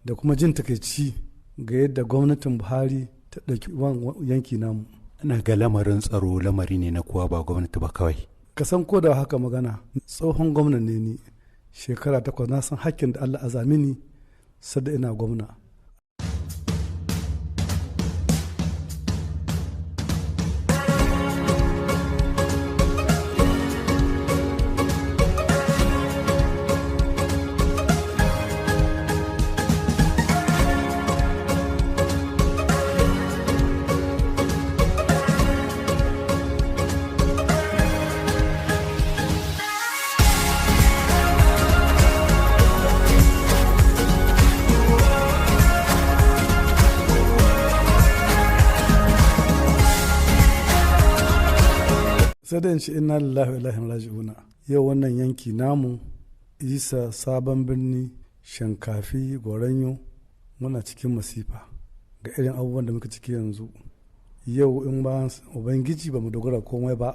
da kuma jin takaici ga yadda gwamnatin Buhari ta ɗauki yanki namu. Ina ga lamarin tsaro lamari ne na kowa ba gwamnati ba kawai. Ka san ko da haka magana, tsohon gwamna ne ni, shekara 8 na san hakkin da Allah azami ni sadda ina gwamna. Sai da in ce inna lillahi wa ilaihi raji'una. Yau wannan yanki namu Isa, Sabon Birni, Shinkafi, Goranyo, muna cikin masifa ga irin abubuwan da muka ciki yanzu. Yau in ba Ubangiji ba mu dogara komai ba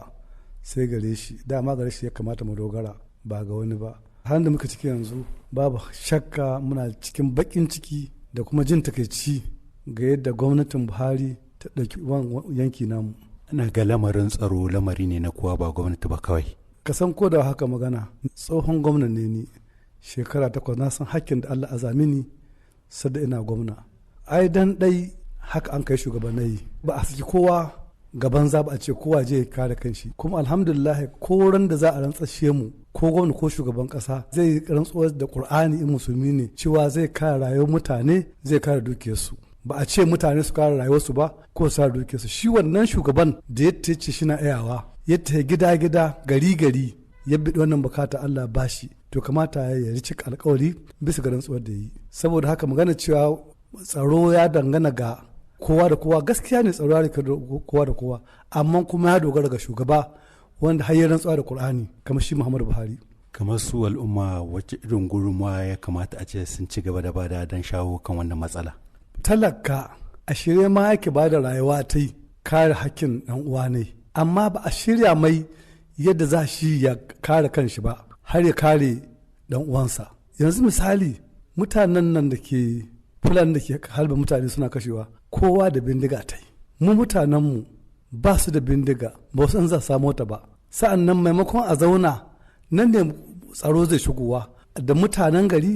sai gare shi, dama gare shi ya kamata mu dogara ba ga wani ba. Halin da muka ciki yanzu babu shakka muna cikin baƙin ciki da kuma jin takaici ga yadda gwamnatin Buhari ta ɗauki yanki namu. Ina ga lamarin tsaro lamari ne na kowa ba gwamnati ba kawai. Ka san ko da haka magana, tsohon gwamna ne ni, shekara 8 na san hakkin da Allah azami ni sadda ina gwamna. Ai dan dai haka an kai shugabanni, ba a saki kowa gaban za ba a ce kowa je ya kare kanshi. Kuma alhamdulillah ko ran da za a rantsashe mu ko gwamna ko shugaban kasa zai rantsuwa da Qur'ani in musulmi ne cewa zai kare rayuwar mutane, zai kare dukiyarsu. Ba a ce mutane su kare rayuwarsu ba ko su kare dukiyarsu. Shi wannan shugaban da ya ce shi na iyawa, ya tafi gida gida gari gari ya bi wannan bukata Allah ba shi, to kamata ya cika alkawari bisa ga rantsuwar da yi. Saboda haka magana cewa tsaro ya dangana ga kowa da kowa gaskiya ne, tsaro ya kowa da kowa, amma kuma ya dogara ga shugaba wanda har ya rantsuwa da Qur'ani kamar shi Muhammadu Buhari. Kamar su al'umma wacce irin gudunmawa ya kamata a ce sun ci gaba da bada don shawo kan wannan matsala? Talaka a shirye ma yake ba da rayuwa ta yi kare hakkin ɗan uwa ne, amma ba a shirya mai yadda za shi ya kare kanshi ba har ya kare ɗan uwansa. Yanzu misali mutanen nan da ke Fulani da ke halba mutane suna kashewa, kowa da bindiga ta yi. Mu mutanenmu ba su da bindiga, ba su za samu ta ba. Sa'an nan maimakon a zauna nan ne tsaro zai shigowa da mutanen gari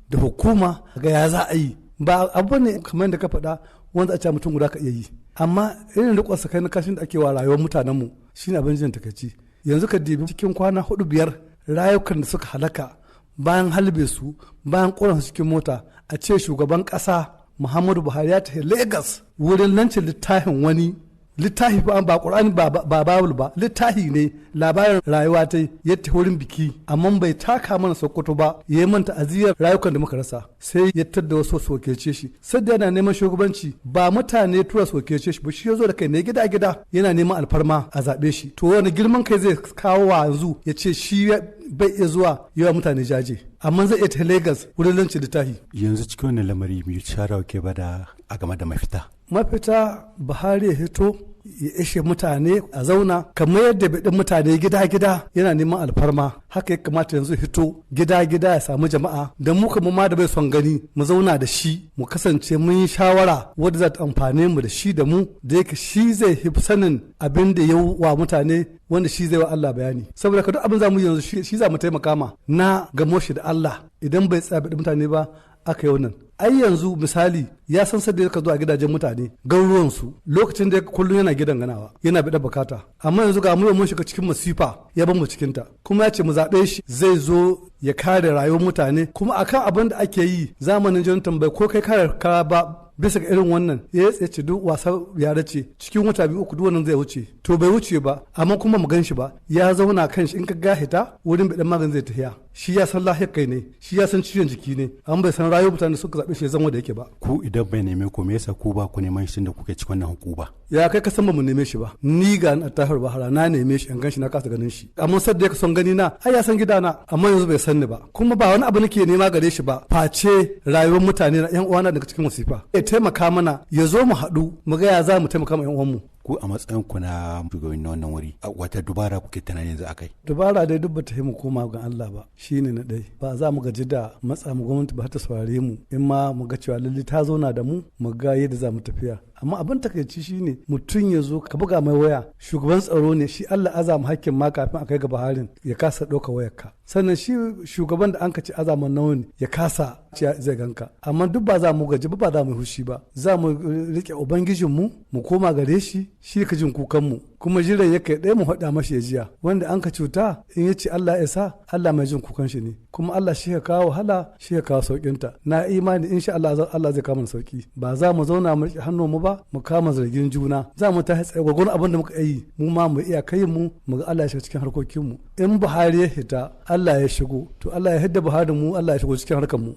da hukuma ga ya za a yi. Ba abu ne kamar yadda ka faɗa wanda a ce mutum guda ka iya yi, amma irin riƙon sakai na kashin da ake wa rayuwar mutanenmu shine abin jin takaici. Yanzu ka dibi cikin kwana 4-5 rayukan da suka halaka bayan halbe su, bayan ƙona su cikin mota, a ce shugaban ƙasa Muhammadu Buhari ya tafi Lagos wurin lancin littafin wani littafi ba Qur'ani ba Bible ba, littafi ne labarin rayuwa ta ya tafi wurin biki, amma bai taka mana Sokoto ba, ya yi manta aziyar rayukan da muka rasa, sai ya tadda wasu su wakilce shi. Sadda yana neman shugabanci ba mutane tura su wakilce shi ba, shi ya zo da kai ne gida gida yana neman alfarma a zaɓe shi. To wani girman kai zai kawo wa yanzu ya ce shi bai iya zuwa yawa mutane jaje, amma zai iya ta Lagos wurin lanci littafi. Yanzu cikin wannan lamari mai shawara ke bada a game da mafita? Mafita Buhari ya hito ya ishe mutane a zauna kamar yadda biɗin mutane gida-gida yana neman alfarma, haka ya kamata yanzu hito gida-gida ya samu jama'a da mu kamar ma da bai son gani mu zauna da shi, mu kasance mun yi shawara wadda za ta amfane mu da shi da mu, da yake shi zai fi sanin abin da ya wa mutane wanda shi zai wa Allah bayani. Saboda ka duk abin za mu yanzu shi za mu taimaka ma na gamo shi da Allah idan bai tsaya biɗin mutane ba aka yi wannan. Ai yanzu misali ya san sadda ya zo a gidajen mutane garuruwansu lokacin da kullum yana gidan ganawa yana biɗa bukata, amma yanzu ga mu mun shiga cikin masifa ya bar mu cikin ta, kuma ya ce mu zaɓe shi zai zo ya kare rayuwar mutane. Kuma akan abin da ake yi zamanin Jonathan bai ko kai kare kara ba bisa ga irin wannan ya tsaye duk wasa yare ce cikin wata 2-3 duk wannan zai wuce. To bai wuce ba, amma kuma mu gan shi ba, ya zauna kan shi in ka ga hita wurin bidan magani zai tafiya. Shi ya san lahiyar kai ne, shi ya san ciwon jiki ne, amma bai san rayuwar mutane suka zaɓe shi ya zama da yake ba. Ku idan bai neme ku me yasa ku ba ku neman shi da kuke cikin wannan hukuma? Ya kai ka san ba mu neme shi ba. Ni ga na Tahir Bahara na neme shi in gan shi na kasa ganin shi, amma sadda ya son gani na ai ya san gidana, amma yanzu bai san ni ba. Kuma ba wani abu nake nema gare shi ba face rayuwar mutane na yan uwana daga cikin masifa. Ya taimaka mana ya zo mu haɗu mu ga ya za mu taimaka ma yan uwanmu. Ku a matsayin ku na shugabanni na wannan wuri, wata dubara kuke tunani yanzu akai? Dubara dai duk bata mu koma ga Allah ba, shine na dai. Ba za mu gaji da matsa mu gwamnati ba ta saurare mu, in ma mu ga cewa lalle ta zauna da mu, mu ga yadda za mu tafiya. Amma abin takaici shine mutum ya zo ka buga mai waya, shugaban tsaro ne shi, Allah azama hakkin ma kafin a kai ga Buharin ya kasa ɗauka wayarka. Sannan shi shugaban da an ka ci azama nauyin ya kasa zai ganka. Amma duk ba za mu gaji ba, ba za mu hushi ba, za mu rike ubangijinmu mu koma gare shi, shi ka jin kukanmu, kuma jiran ya kai ɗaya mu haɗa mashi ya jiya. Wanda an ka cuta in ya ce Allah ya sa, Allah mai jin kukan shi ne, kuma Allah shi ya kawo wahala, shi ya kawo sauƙinta. Na imani insha Allah Allah zai kawo mana sauƙi. Ba za mu zauna mu riƙe hannu mu ba mu kama zargin juna, za mu tashi tsaye gwagwarin abin da muka yi, mu ma mu iya kai mu mu ga Allah ya shiga cikin harkokin mu. In Buhari ya hita Allah ya shigo, to Allah ya hidda Buhari, mu Allah ya shigo cikin harkar mu.